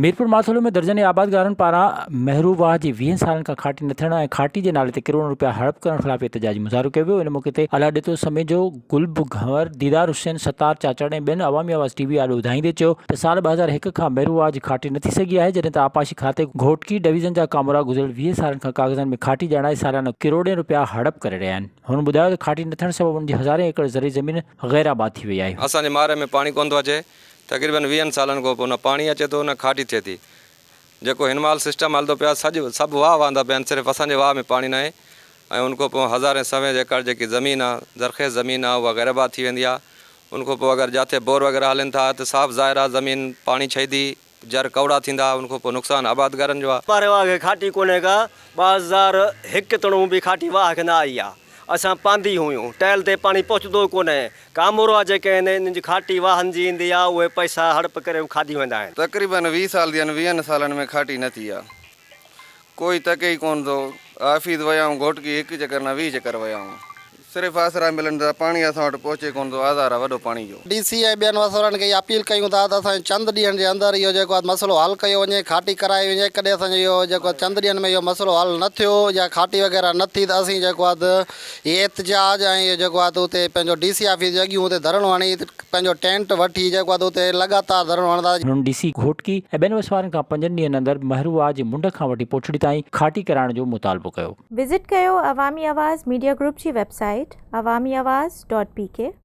ميرپور ماٿيلو ۾ درجنين آبادگارن پاران مهرو واهه جي ويهن سالن کان کاٽي نه ٿيڻ ۽ کاٽي جي نالي تي ڪروڙين روپيا هڙپ ڪرڻ خلاف احتجاجي مظاهرو ڪيو ويو. ان موقعي تي الله ڏتو سميجو، گل گهنور، ديدار حسين، ستار چاچڙ ۽ ٻين عوامي آواز ٽي وي آڏو ٻڌائيندي چيو ته سال 2001 کان مهرو واهه جي کاٽي نه ٿي سگهي آهي جڏهن ته آبپاشي کاتي گهوٽڪي ڊويزن جا ڪامورا گذريل 20 سالن کان ڪاغذن ۾ کاٽي ڄاڻائي ساليانو ڪروڙين روپيا هڙپ ڪري رهيا آهن. هن ٻڌايو ته کاٽي نه ٿيڻ سبب انهن جي هزارين ايڪڙ زرعي زمين غير آباد ٿي وئي آهي. اسان جي ماري ۾ پاڻي ڪونه ٿو اچي تقريبن ويهن سالن کان پوء نه پاڻي اچي ٿو نه کاٽي ٿئي ٿي. جيڪو هن مهل سسٽم هلندو پيو آهي سڄ سڀ واهه وهندا پيا آهن صرف اسان جي واهه ۾ پاڻي ناهي ۽ ان کان پوء هزارين سوين ايڪڙ جيڪي زمين آهي زرخيز زمين آهي اها غير آباد ٿي ويندي آهي ان کان پوء اگر جاٿي بور وغيره هلن ٿا ته صاف ظاهر آهي زمين پاڻي ڇهي ٿي جر ڪوڙا ٿيندا ان کان پوء نقصان آبادگارن جو آهي. ماري واهه کي کاٽي ڪونهي ڪا، 2001 تڻون به کاٽي واهه کي نه آئي آ. اسان پانڌي هيون، ٽيل تي پاڻي پهچندو ڪونهي. ڪامورا جيڪي آهن، انهن جي کاٽي واهن جي ايندي آ، اهي پئسا هڙپ ڪري هو کاڌي ويندا آهن. تقريبن 20 سال ٿيا آهن، ويهن سالن ۾ کاٽي نه ٿي آ. ڪوئي تڪي ئي ڪونه ٿو. آفيس ويا آهيون گهوٽڪي هڪ چڪر نه 20 چڪر ويا آهيون. صرف آسرا ملن ٿا، پاڻي اسان وٽ پهچي ڪونه ٿو، آزار آ وڏو پاڻي جو. ڊي سي ۽ ٻين وس وارن کي اها اپيل ڪيون ٿا ته اسان جو چند ڏينهن جي اندر اهو جيڪو آهي مسئلو حل ڪيو وڃي کاٽي ڪرائي وڃي ڪڏهن اسان جو اهو جيڪو آهي چند ڏينهن ۾ اهو مسئلو حل نه ٿيو يا کاٽي وغيره نه ٿي ته اسين جيڪو آهي ته هي احتجاج ۽ اهو جيڪو آهي ته اتي پنهنجو ڊي سي آفيس جي اڳيون اتي ڌرڻو هڻي پنهنجو ٽينٽ وٺي جيڪو آهي ته اتي لڳاتار ڌرڻو هڻندا. هنن ڊي سي گهوٽڪي ۽ ٻين وس وارن کان پنجن ڏينهن اندر مهرو واهه جي منڍ کان وٺي پوڇڙي تائين کاٽي ڪرائڻ جو مطالبو ڪيو. وزٽ ڪيو عوامي آواز ميڊيا گروپ جي website Awami Awaz dot P K.